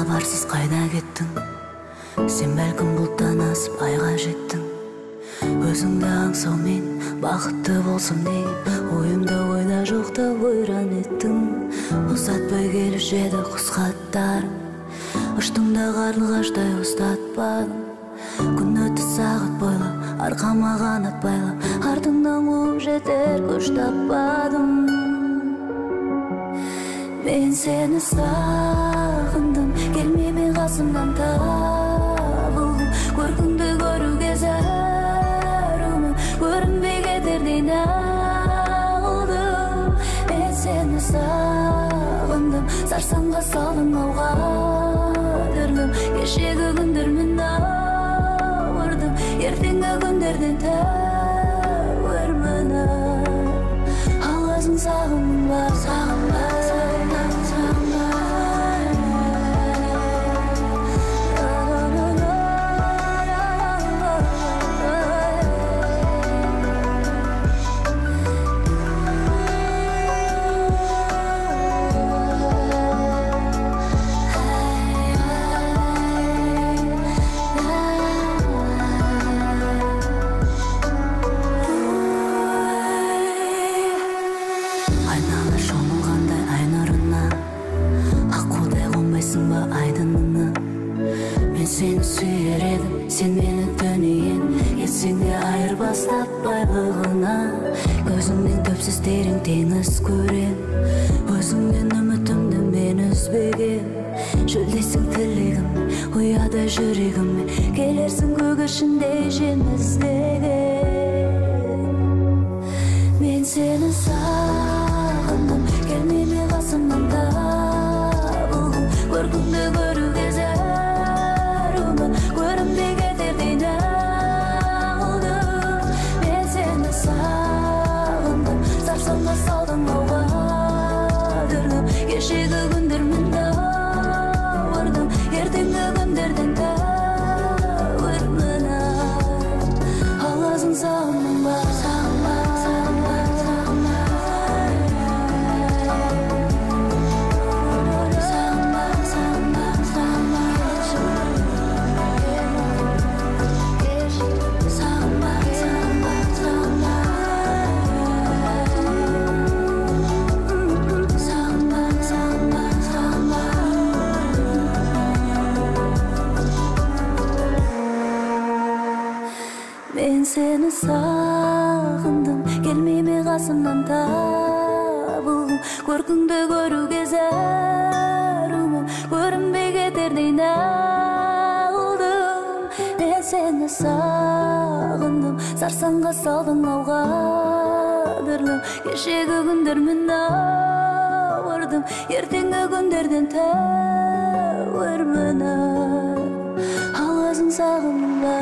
Хабарсыз қайда кеттің? Сен бәлкім бұлттан асып айға жеттің. Өзіңді аңсаумен бақытты болсам деген ойымда ойда жоқта ойран еттің. Ұзатпай келуші еді құс хаттарың, ұштың да қарлығаштай ұстатпадың. Күн өтті сағат бойлап, арқама қанат байлап, артыңнан қуып жетер күш таппадым. Мен сені сағындым, келмей мен қасымнан табылғым. Көркіңді көруге зәрумін, көрінбей кетердей налдым. Мен сені сағындым, сарсаңға салдың ау қадірлім. Кешегі күндермен ауырдым, ертеңгі күндерден тәуірмін. Алғасын сағынба, сағынба. Айнала шомылғандай ай нұрына, аққудай қонбайсың ба айдынына. Мен сені сүйер едім, сен мені дүниен, кетсең де айырбастап байлығына. Көзіңнен түпсіз терең теңіз көрем, өзіңнен үмітімді мен үзбегем. Шөлдейсің тілегім, ұядай жүрегіме, келерсің көгершіндей жем іздеген. Мен сені сағындым, келмей ме қасымнан табылғым. Көркіңді көруге зәрумін, көрінбей кетердей налдым. Мен сені сағындым, сарсаңға салдың ау қадірлім. Кешегі күндермен ауырдым, ертеңгі күндерден тәуірмін. Алғасын сағындың ба, сағынба, сағынба, сағынба. Сағынба, сағынба, сағынба. Сағынба, сағынба, сағынба. Сағынба, сағынба, сағынба. Мен сені сағындым, келмей ме қасымнан табылғым. Көркіңді көруге зәрумін, көрінбей кетердей налдым. Мен сені сағындым, сарсаңға салдың ау қадірлім. Кешегі күндермен ауырдым, ертеңгі күндерден тәуірмін. Алғасын сағынба.